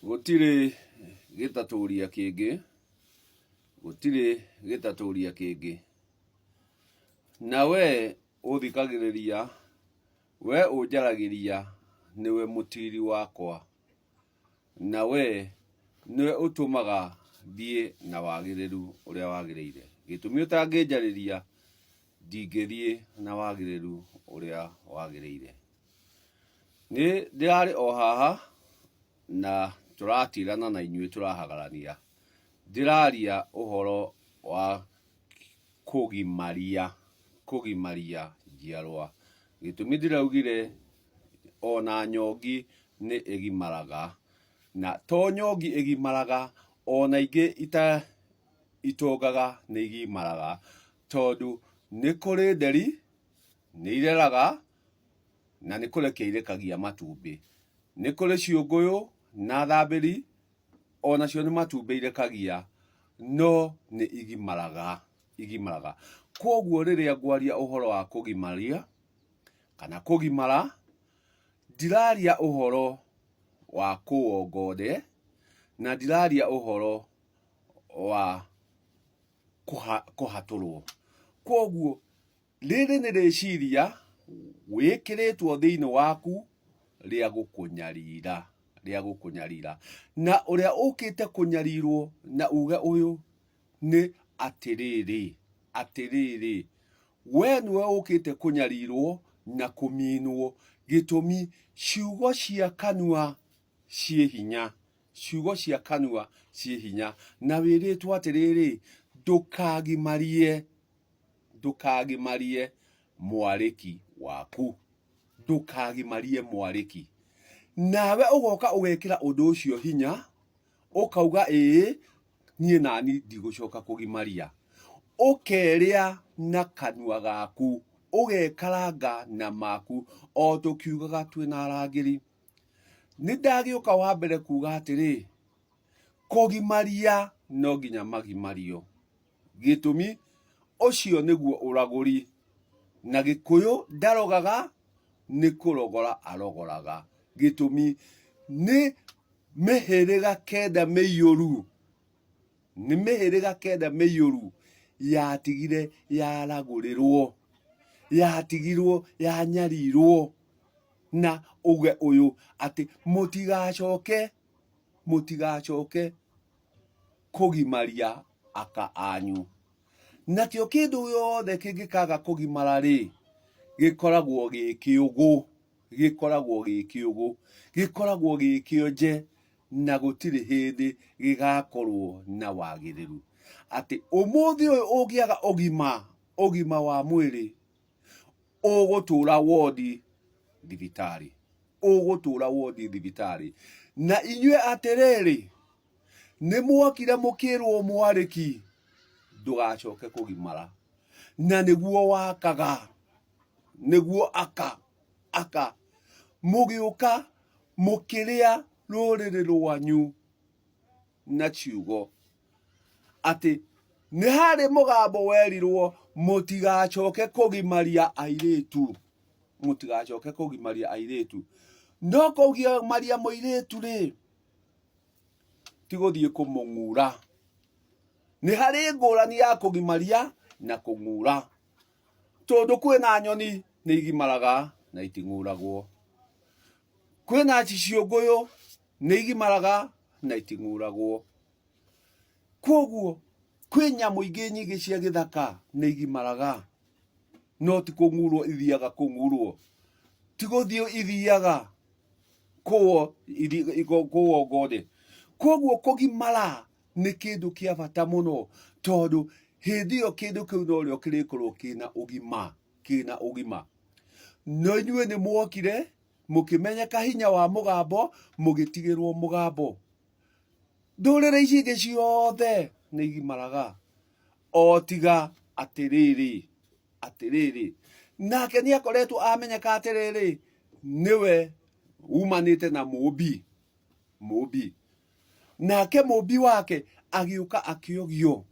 Gũtirĩ gĩtatũria kĩngĩ, gũtirĩ gĩtatũria kĩngĩ. Na wee ũthikagĩrĩria, wee ũnjaragĩria nĩwe mũtiiri wakwa, na wee nĩwe ũtũmaga thiĩ na wagĩrĩru ũrĩa wagĩrĩire. Gĩtũmi ũtangĩnjarĩria, ndingĩthiĩ na wagĩrĩru ũrĩa wagĩrĩire. Nĩ ndĩrarĩ o haha na tũratirana na inyuĩ tũrahagarania. Ndĩraria ũhoro wa kũgimaria, kũgimaria njiarwa. Gĩtũmi ndĩraugire ona nyongi nĩ ĩgimaraga, na to nyongi ĩgimaraga, ona ingĩ ita itongaga nĩ igimaraga, tondũ nĩ kũrĩ nderi, nĩ ireraga na nĩ kũrekia irekagia matumbĩ. Nĩ kũrĩ ciũngũyũ na thambĩri, onacio nĩ matumbĩ irekagia, no nĩ igimaraga, igimaraga. Kwoguo rĩrĩa ngwaria ũhoro wa kũgimaria kana kũgimara, ndiraria ũhoro wa kũo ngonde, na ndiraria ũhoro wa kũhatũrwo. Kwoguo Rĩrĩ nĩ rĩciria wĩkĩrĩtwo thĩinĩ waku rĩa gũkũnyarira, rĩa gũkũnyarira. Na ũrĩa ũkĩte kũnyarirwo na uge ũyũ nĩ atĩrĩrĩ, atĩrĩrĩ, we nĩwe ũkĩte kũnyarirwo na kũminwo, gĩtũmi ciugo cia kanua ciĩ hinya, ciugo cia kanua ciĩ hinya. Na wĩrĩtwo atĩrĩrĩ, ndũkagimarie ndũkagimarie mwarĩki waku ndũkagimarie mwarĩki nawe ũgoka ũgekĩra ũndũ ũcio hinya ũkauga ĩĩ niĩ nani ndigũcoka kũgimaria ũkerĩa na kanua gaku ũgekaranga na maku o tũkiugaga twĩna arangĩri nĩ ndagĩũka wa mbere kuga atĩrĩ kũgimaria no nginya magimario Gĩtũmi, ũcio nĩguo ũragũri. Na Gĩkũyũ ndarogaga, nĩ kũrogora arogoraga. Gĩtũmi, nĩ mĩhĩrĩga kenda mĩiyũru, nĩ mĩhĩrĩga kenda mĩiyũru yatigire yaragũrĩrwo, yatigirwo yanyarirwo na uge ũyũ atĩ mũtigacoke, mũtigacoke kũgimaria aka anyu. Nakĩo kĩndũ gĩothe kĩngĩkaga kũgimara-rĩ, gĩkoragwo gĩ kĩũgũ, gĩkoragwo gĩ kĩũgũ, gĩkoragwo gĩ kĩonje na gũtirĩ hĩndĩ gĩgakorwo na wagĩrĩru. Atĩ ũmũthĩ ũyũ ũngĩaga ũgima, ũgima wa mwĩrĩ, ũgũtũra wondi thibitarĩ, ũgũtũra wondi thibitarĩ. Na inyuĩ atĩrĩrĩ, nĩ mwokire mũkĩrwo mwarĩki ndũgacoke kũgimara na nĩguo wakaga nĩguo aka aka mũgĩũka mũkĩrĩa rũrĩrĩ rwanyu na ciugo atĩ nĩ harĩ mũgambo werirwo mũtigacoke kũgimaria airĩtu mũtigacoke kũgimaria airĩtu no kũgimaria mũirĩtu rĩ ti gũthiĩ kũmũng'ura. Nĩ harĩ ngũrani ya kũgimaria na kũng'ura. Tondũ kwĩna nyoni nĩ igimaraga na iting'uragwo. Kwĩna ciũngũyũ nĩ igimaraga na iting'uragwo. Kwoguo kwĩ nyamũ ingĩ nyingĩ cia gĩthaka nĩ igimaraga no ti kũng'urwo ithiaga kũng'urwo. Ti gũthiĩ ithiaga kũo kũo ngode. Kwoguo kũgimara nĩ kĩndũ kĩa bata mũno tondũ hĩndĩ ĩyo kĩndũ kĩu norĩo kĩrĩkorwo kĩna ũgima, kĩna ũgima. No inyuĩ nĩ mwokire mũkĩmenyeka hinya wa mũgambo mũgĩtigĩrwo mũgambo. Ndũrĩrĩ ici ingĩ ciothe nĩ igimaraga o tiga atĩrĩrĩ, atĩrĩrĩ, nake nĩ akoretwo amenyeka atĩrĩrĩ, nĩwe umanĩte na mũmbi, mũmbi. Nake mũmbi wake agĩũka akĩogio,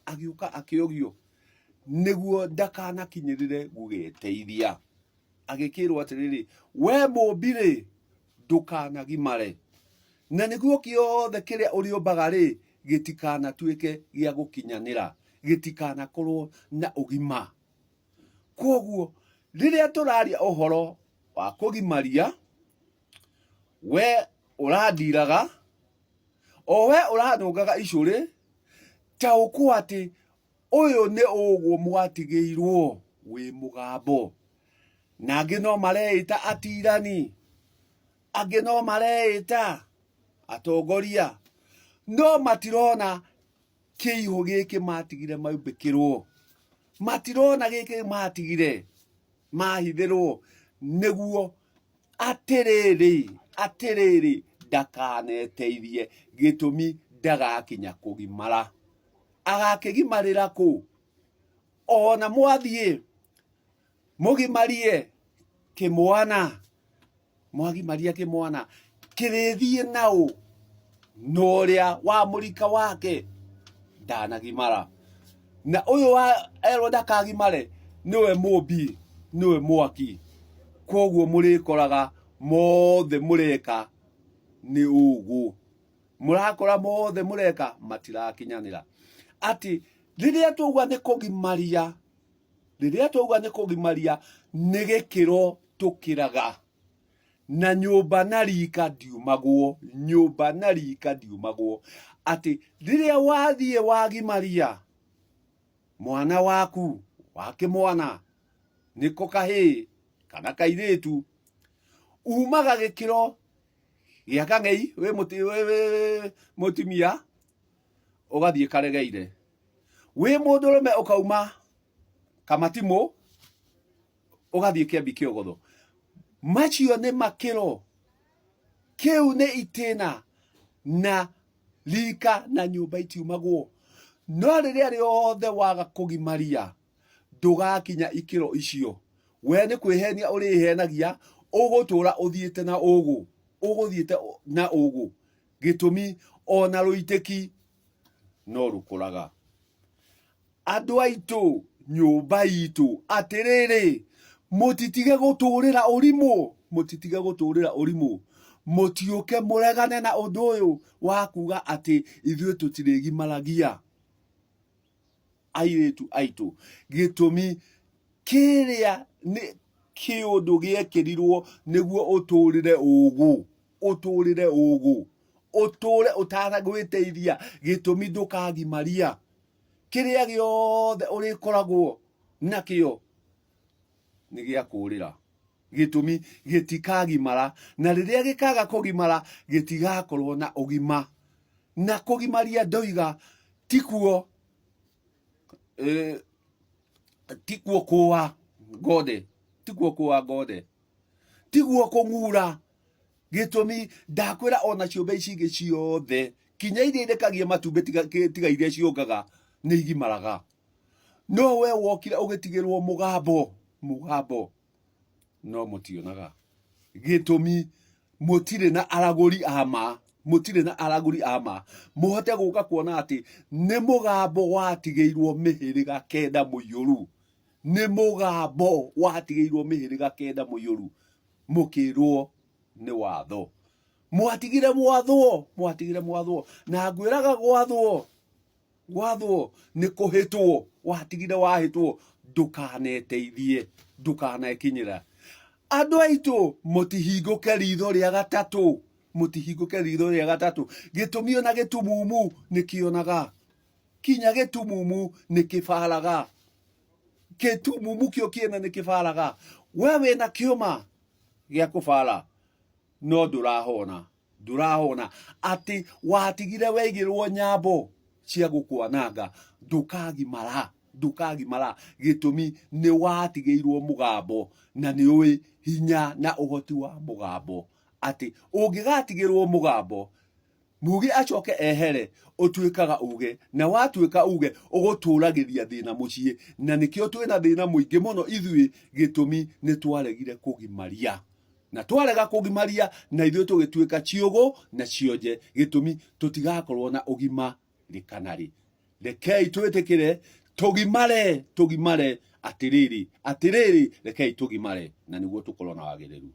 agĩũka akĩogio nĩguo ndakanakinyĩrĩre gũgeteithia. Agĩkĩrwo atĩrĩrĩ, we mũmbi-rĩ, ndũkanagimare. Na nĩguo kĩothe kĩrĩa ũrĩũmbaga rĩ, gĩtikanatuĩke gĩa gũkinyanĩra, gĩtikanakorwo na ũgima. Kwoguo rĩrĩa tũraria ũhoro wa kũgimaria, we ũrandiraga, o we ũranũngaga icũrĩ, taũkwo atĩ ũyũ nĩ ũgũ mwatigĩirwo wĩ mũgambo. Na angĩ no mareĩta atirani, angĩ no mareĩta atongoria, no matirona kĩihũ gĩkĩ matigire maumbĩkĩrwo, matirona gĩkĩ matigire mahithĩrwo nĩguo atĩrĩrĩ atĩrĩrĩ ndakaneteithie gĩtũmi ndagakinya kũgimara. Agakĩgimarĩra kũ? Ona mwathiĩ mũgimarie kĩmwana, mwagimaria kĩmwana kĩrĩthiĩ naũ na ũrĩa wa mũrika wake ndanagimara. Na ũyũ wa erwo ndakagimare nĩwe mũmbi, nĩwe mwaki. Koguo mũrĩkoraga mothe mũreka nĩ ũgũ. Mũrakora mothe mũreka matirakinyanĩra. Atĩ rĩrĩa twauga nĩ kũgimaria, rĩrĩa twauga nĩ kũgimaria nĩ gĩkĩro tũkĩraga. Na nyũmba na rika ndiumagwo, nyũmba na rika ndiumagwo. Atĩ rĩrĩa wathiĩ wagimaria mwana waku wa kĩmwana, nĩko kahĩĩ kana kairĩtu, umaga gĩkĩro gĩa kang'ei wĩ mũtumia ũgathiĩ karegeire, wĩ mũndũrũme ũkauma kamatimũ ũgathiĩ kĩambi kĩogotho. Macio nĩ makĩro, kĩu nĩ itĩna na rika na nyũmba itiumagwo. No rĩrĩa rĩothe waga kũgimaria ndũgakinya ikĩro icio. We nĩ kwĩhenia ũrĩhenagia, ũgũtũra ũthiĩte na ũgũ, ũgũthiĩte na ũgũ. Gĩtũmi ona rũitĩki no rũkũraga. Andũ aitũ, nyũmba itũ, atĩrĩrĩ, mũtitige gũtũrĩra ũrimũ, mũtitige gũtũrĩra ũrimũ. Mũtiũke mũregane na ũndũ ũyũ wa kuga atĩ ithuĩ tũtirĩgimaragia airĩtu aitũ. Gĩtũmi kĩrĩa nĩ kĩũndũ gĩekĩrirwo nĩguo ũtũrĩre ũgũ, ũtũrĩre ũgũ, ũtũre ũtagwĩteithia, gĩtũmi ndũkagimaria. Kĩrĩa gĩothe ũrĩkoragwo nakĩo nĩ gĩa kũrĩra. Gĩtũmi gĩtikagimara, na rĩrĩa gĩkaga kũgimara gĩtigakorwo na ũgima. Na kũgimaria ndoiga tikuo tikuo kũa ngonde, tikuo kũa ngonde, tiguo kũng'ura. Gĩtũmi ndakwĩra ona ciũmbe ici ingĩ ciothe kinya iria irekagia matumbĩ tiga iria ciũngaga nĩ igimaraga. No we wokire ũgĩtigĩrwo mũgambo, mũgambo no mũtionaga. Gĩtũmi mũtirĩ na aragũri a ma, mũtirĩ na aragũri a ma mũhote gũka kuona atĩ nĩ mũgambo watigĩirwo mĩhĩrĩga kenda mũiyũru, nĩ mũgambo watigĩirwo mĩhĩrĩga kenda mũiyũru mũkĩrwo nĩ watho. Mwatigire mwathwo, mwatigire mwathwo. Na ngwĩraga gwathwo, gwathwo nĩ kũhĩtwo, watigire wahĩtwo, ndũkaneteithie, ndũkanekinyĩra. Andũ aitũ mũtihingũke ritho rĩa gatatũ, mũtihingũke ritho rĩa gatatũ. Gĩtũmi ona gĩtumumu nĩ kĩonaga, kinya gĩtumumu nĩ kĩbaraga. Gĩtumumu kĩo kĩene nĩ kĩbaraga. We wĩna kĩũma gĩa kũbara no ndũrahona, ndũrahona atĩ watigire weigĩrwo nyambo cia gũkwananga, ndũkagimara, ndũkagimara. Gĩtũmi nĩ watigĩirwo mũgambo na nĩ ũĩ hinya na ũhoti wa mũgambo, atĩ ũngĩgatigĩrwo mũgambo muge acoke ehere, ũtuĩkaga uge, na watuĩka uge ũgũtũragĩria thĩna mũciĩ. Na nĩkĩo twĩna thĩna mũingĩ mũno ithuĩ, gĩtũmi nĩ twaregire kũgimaria, na twarega kũgimaria na ithuĩ tũgĩtuĩka ciũgũ na cionje. Gĩtũmi tũtigakorwo na ũgima rĩ kana rĩ. Rekei twĩtĩkĩre tũgimare, tũgimare, atĩrĩrĩ, atĩrĩrĩ, rekei tũgimare na nĩguo tũkorwo na wagĩrĩru.